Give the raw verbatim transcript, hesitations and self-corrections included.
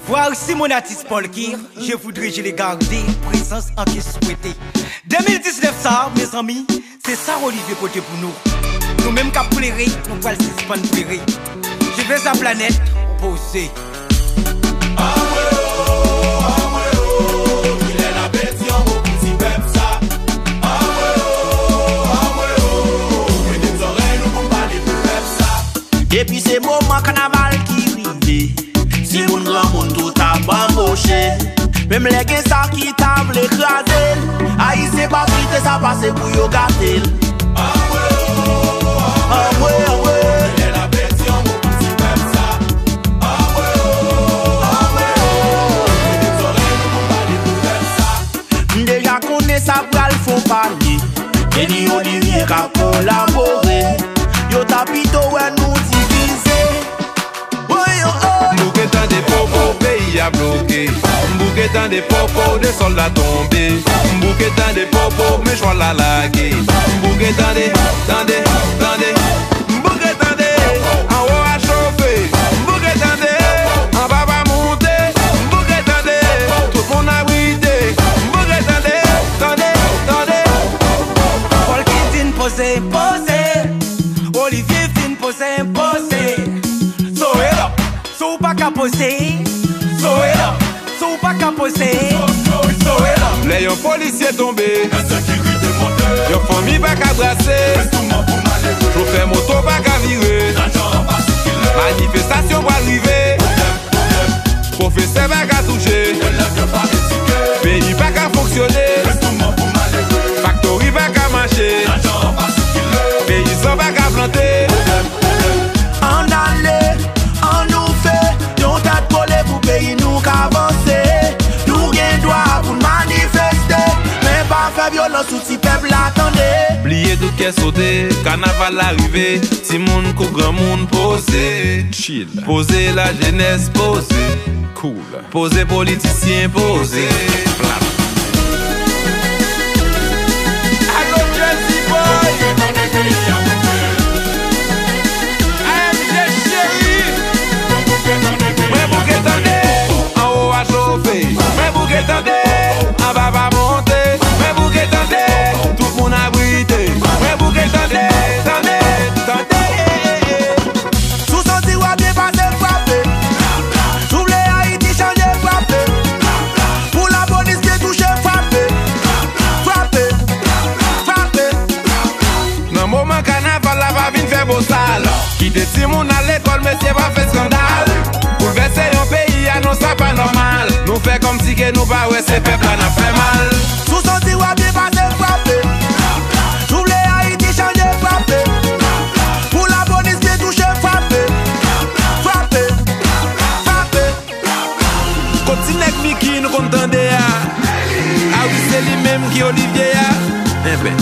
Voir si mon artiste Paul Kir, je voudrais je le garder, présence en qui souhaiter. De mil diznèf sa, mezanmi, se sa Olivier pote pou nou. Nou menm k ap plere, nou pral sispann plere. Je vais à planète, poze. Anmwe o, anmwe o, kilè n ap pèdi yon mo pou ti pèp sa. Anmwe o, anmwe o, mete zòrèy nou pou n pale pou pèp sa. Depi se moman kanaval ki rive, timoun granmoun tout ap banboche. Menm lè gen sa ki ta vle kraze l, Ayisyen p ap kite sa pase pou yo gate l. Anmwe o, anmwe, anmwe. Kilè n ap pèdi yon mo pou ti pèp sa. Anmwe o, anmwe o, mete zòrèy nou pou n pale pou pèp sa. M deja konnen sa pral fon panye. Kenny Olivier k ap kolabore. Yo ta pito wè nou divize. Woy, yo, oh. M bouke tande popo, peyi a bloke. M bouke tande popo, de sòlda tonbe. M bouke tande popo, men chwal la lage. M bouke tande, tande, tande. M bouke tande, anwo a chofe. M bouke tande, anba va moute. M bouke tande, tout moun abrite. M bouke tande, tande, tande. Paul Kir fin poze, poze. Olivier fin poze, poze. So it up. Si w pa ka poze, so it up. Si w pa ka poze, so it up. Lè yon polisye tonbe, ensekirite monte. Yon fanmi pa ka brase. Enstriman pou malere. Chofè moto pa ka vire. Lajan an pa sikile. Manifestasyon pral rive. Pwoblèm, pwoblèm. Pwofesè pa ka touche. Elèv yo pa etike. Peyi pa ka fonksyone. Enstriman pou malere. Faktori pa ka mache. Lajan an pa sikile. Peyizan pa ka plante. Pwoblèm, pwoblèm. Ann ale, ann nou fè yon tèt kole pou peyi nou ka vanse. Nou gen dwa pou n manifeste, men pa fè vyolans sou ti pèp la, tande. Bliye tout kè sote, kanaval la rive. Timoun kou granmoun poze. Chill. Poze lajenès poze. Cool. Poze politisyen poze. Plat. Alo Jersey Boy. A M G cheri. Mwen bouke tande. Anwo a chofe. Mwen bouke tande. Anba va monte. Mwen bouke tande. Tout moun abrite. Mwen bouke tande. Tande. Tande. Si w santi w ap byen pase, frape. Si w vle Ayiti chanje, frape. Pou lapolis byen touche, frape. Frape. Frape. Nan moman kanaval la pa vin fè bosal. Kite timoun al lekòl, mesye pa fè eskandal. Boulvèse yon peyi a, non sa pa nòmal. Nou fè kòmsi ke nou pa wè se pèp la n ap fè mal. Si w santi w ap byen pase, frape. Si w vle Ayiti chanje, frape. Pou lapolis byen touche, frape. Frape. Frape. Kot ti nèg Mickey nou konn tande a? A wi, se li menm ki Olivier a. Enben,